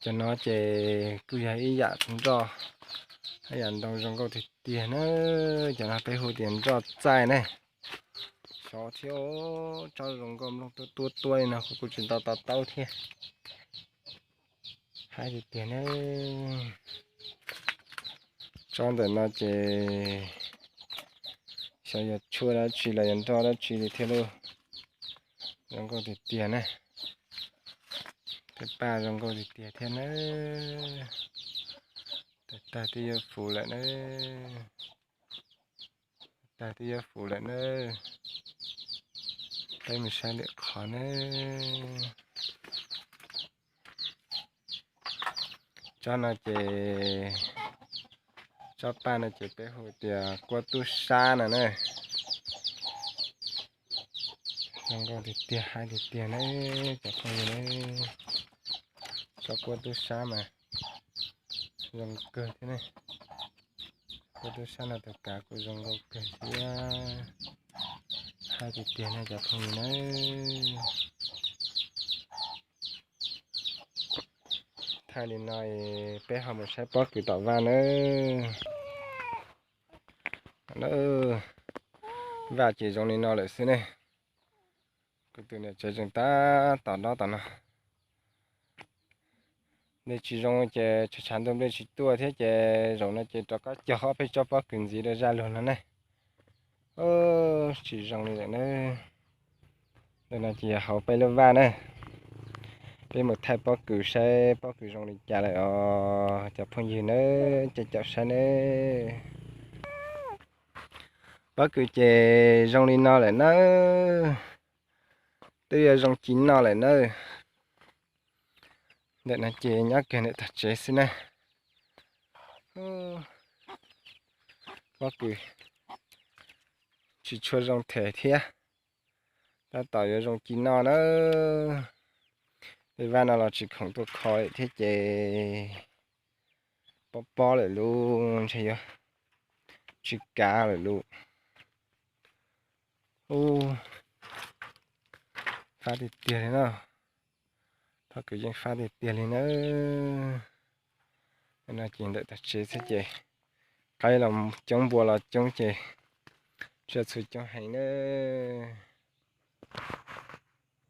Cov no ces kuj yog ib yam nroj, ib yam ntoo zoo nkauj tiag tiag na. Cov no peb hu tias nroj txaij ne. Xyov thiab, tsob zoo nkauj mloog tuab tuab tuab li no kuv kuj tsis tau to taub thiab. Haib tiag tiag ne. Tsob ntawm no ces xyov yog tshuaj dab tsi los yog nroj dab tsi li thiab lauj. Zoo nkauj tiag tiag na. Tej paj zoo nkauj tiag tiag thiab na. Tag tag twb yuav fuv lawm na. Tag twb yuav fuv lawm na. Peb mus saib lwm qhov na. Tsob no ces, tsob paj no ces peb hu tias kuab tub sab no na. Zoo nkauj tiag tiag, haib tiag tiag na cov phooj ywg na. Tsob kuab tub sab mas zoo kawg thiab ne. Kuab tub sab no tus kav kuj zoo nkauj kawg thiab, haib tiag tiag na cov phooj ywg na. Thaij li no peb ho mus saib pob kws tom vaj nawb. Vaj ces zoo li no lawm xwb ne. Kuv tus niam tsev tseem tab tom dob tom no. Nws tsis zoo ces tshav tshav ntuj nplej tsis tuaj thiab ces zaum no ces rov qab cog ob peb tsob pob kws ntxiv rau zaj luag no ne. Tsis zoo li lawm na. Ntawm no ces yog hauv peb lub vaj na. Peb mus thaij pob kws saib pob kws zoo li cas lawm os cov phooj ywg nawb, caum caum saib nawb. Pob kws ces zoo li no lawm nawb. Twb yuav zoo ci noj lawm nawb. Ntawm no ces nyob kiag ntawm tog tsev xwb na. Pob kws tsis tshua zoo them thiab. Tab tom yuav zoo ci noj na. Tej vaj no los tsis khoom tuaj kho thiab ces pob pob lawm lauj, ntshe yuav tsis kav lawm lauj. Ub, fab tiag tiag li no. Pob kws yeej fab tiag tiag li na. No ces ntawm tog tsev xwb ces qaib los coob npua los coob ces tsiaj txhu coob heev na.